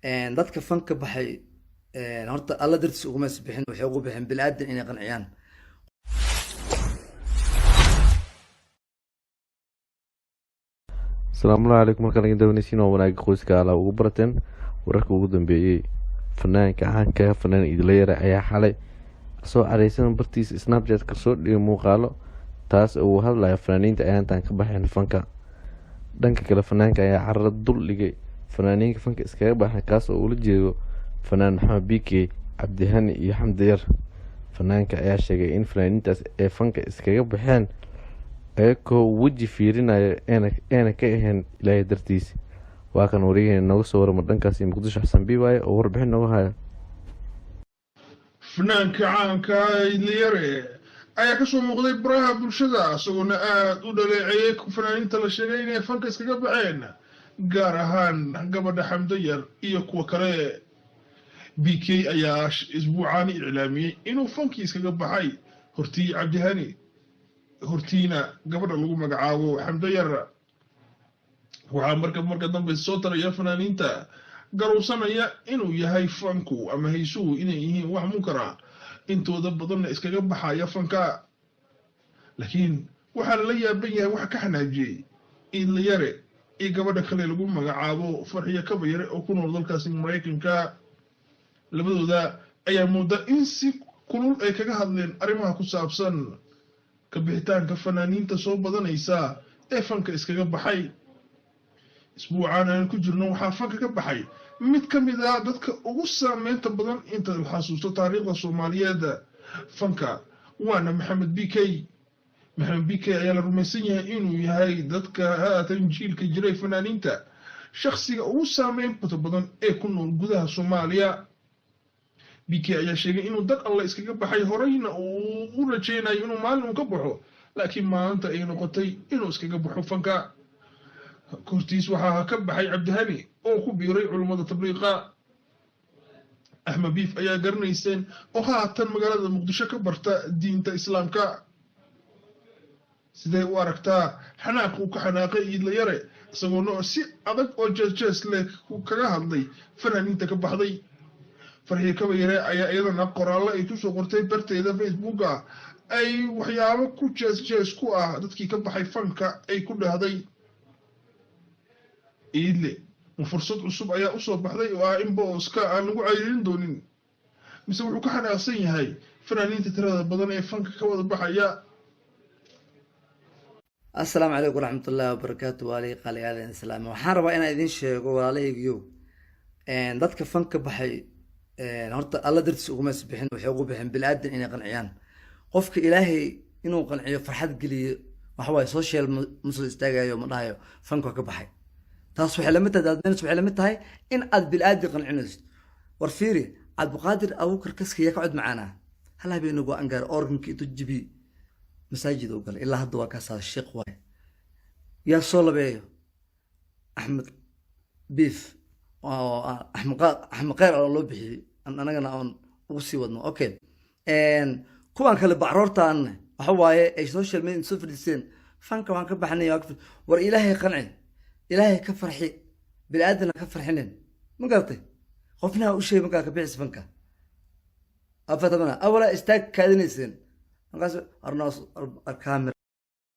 Dadka fanka baxay horta Alla dartiis uguma bixin, waxay ugu bixin biniaadan inay qanciyaan. Asalaamu calaykum. Markaan laga dawanaysiin waa wanaaga qoyska ala ugu barateen wararka ugu dambeeyey. Fanaanka caanka, fanaan Iidle Yare, ayaa xalay soo careysan bartiisa Snapchat ka soo dhigay muuqaalo taas uu hadlaya fanaaniinta ayaantan ka baxeen fanka. Dhanka kale, fanaanka ayaa cararo dul dhigay fanaaniinka fanka iskaga baxay, kaas oo ula jeedo fanaan Maxamed Bike, Cabdihani iyo Xamdi Yar. Fanaanka ayaa sheegay in fanaaniintaas ee fanka iskaga baxeen ayagoo weji fiirinaya eena ka ahayn Ilaahay dartiis. Waa kan waryaheena nooga soo warama dhankaasi Muqdisho, Xasan Biibaaye, oo warbixin nooga haya. Fanaanka caanka Iidle Yare ayaa kasoo muuqday baraha bulshada, isagoona aada u dhaleeceeyey fanaaniinta la sheegay inay fanka iskaga baxeen, gaar ahaan gabadha Xamdo Yar iyo kuwa kale. BK ayaa isbuucaani iclaamiyey inuu fankii iskaga baxay hortii Cabdihani, hortiina gabadha lagu magacaabo Xamdo Yar. Waxaa marka dambe soo taraya fanaaniinta garowsanaya inuu yahay fanku ama haysuhu inay yihiin wax munkara, intooda badanna iskaga baxaya fanka. Laakiin waxaa lala yaaban yahay waxa ka xanaajiyey Iidle Yare iyo gabadha kale lagu magacaabo Farxiyo Kabayare oo ku nool dalkaasi Maraykanka. Labadooda ayaa mooda in si kulul ay kaga hadleen arrimaha ku saabsan ka bixitaanka fanaaniinta soo badanaysa ee fanka iskaga baxay. Isbuucaan aan ku jirno waxaa fanka ka baxay mid ka mid ah dadka ugu saameynta badan inta la xasuusto taariikhda Soomaaliyeed fanka, waana Maxamed BK. Maxamed BK ayaa la rumaysan yahay inuu yahay dadka haatan jiilka jiray fanaaniinta shakhsiga ugu saameynta badan ee ku nool gudaha Soomaaliya. BK ayaa sheegay inuu dad Alle iskaga baxay, horeyna uu u rajeynayo inuu maalin uu ka baxo, laakiin maalinta ay noqotay inuu iskaga baxo fanka. Hortiis waxaa ka baxay Cabdihani oo ku biiray culummada tabliiqa. Axmed Biif ayaa garanayseen oo haatan magaalada Muqdisho ka barta diinta Islaamka. Sidee u aragtaa xanaaq uu ka xanaaqay Iidle Yare, isagoona si adag oo jees-jees leh kaga hadlay fanaaniinta ka baxday? Farxiyo Kabayare ayaa iyadana qoraallo ay kusoo qortay barteeda Facebooka ay waxyaabo ku jees-jees ku ah dadkii ka baxay fanka ay ku dhahday. Iidle ma fursad cusub ayaa usoo baxday oo ah in booska aan lagu cayrin doonin, mise wuxuu ka xanaaqsan yahay fanaaniinta tirada badan ee fanka ka wada baxaya? Assalaamu calaykum waraxmatullaahi wabarakaatu. Waalii qaaliyaada islaami, waxaan rabaa inaan idin sheego, walaalahaygiyo, dadka fanka baxay horta Alla dartiis uguma bixin, waxay ugu bixin biniaadan inay qanciyaan. Qofka Ilaahay inuu qanciyo farxad geliyo, waxa waaye social ma soo istaagayo, ma dhahayo fanka waa ka baxay. Taas waxay lamid tahay, waxay lamid tahay in aad biniaadan qancinayso. War fiiri, Cabdiqaadir Abuukar Kaski yaa ka cod macaanaa? Hal habeenagu aan gaar organka intuu jibi masaajid uu galay, ilaa hadda waa kaasaa sheekh waaye. Yaa soo labeeyo? Axmed Biif oo Axmed Kheyr oo loo bixiyey, anagana aan ugu sii wadno. Okay, kuwan kale bacroortaan waxa waaye ay social media soo fadhiisteen, fanka waan ka baxnay. War Ilaahay qanci, Ilaahay ka farxi, biniaadana ka farxinin. Ma garatay? Qofna ha u sheegi markaa ka bixis fanka afatamana awalaa istaag kaadinayseen markaas arnaas camera.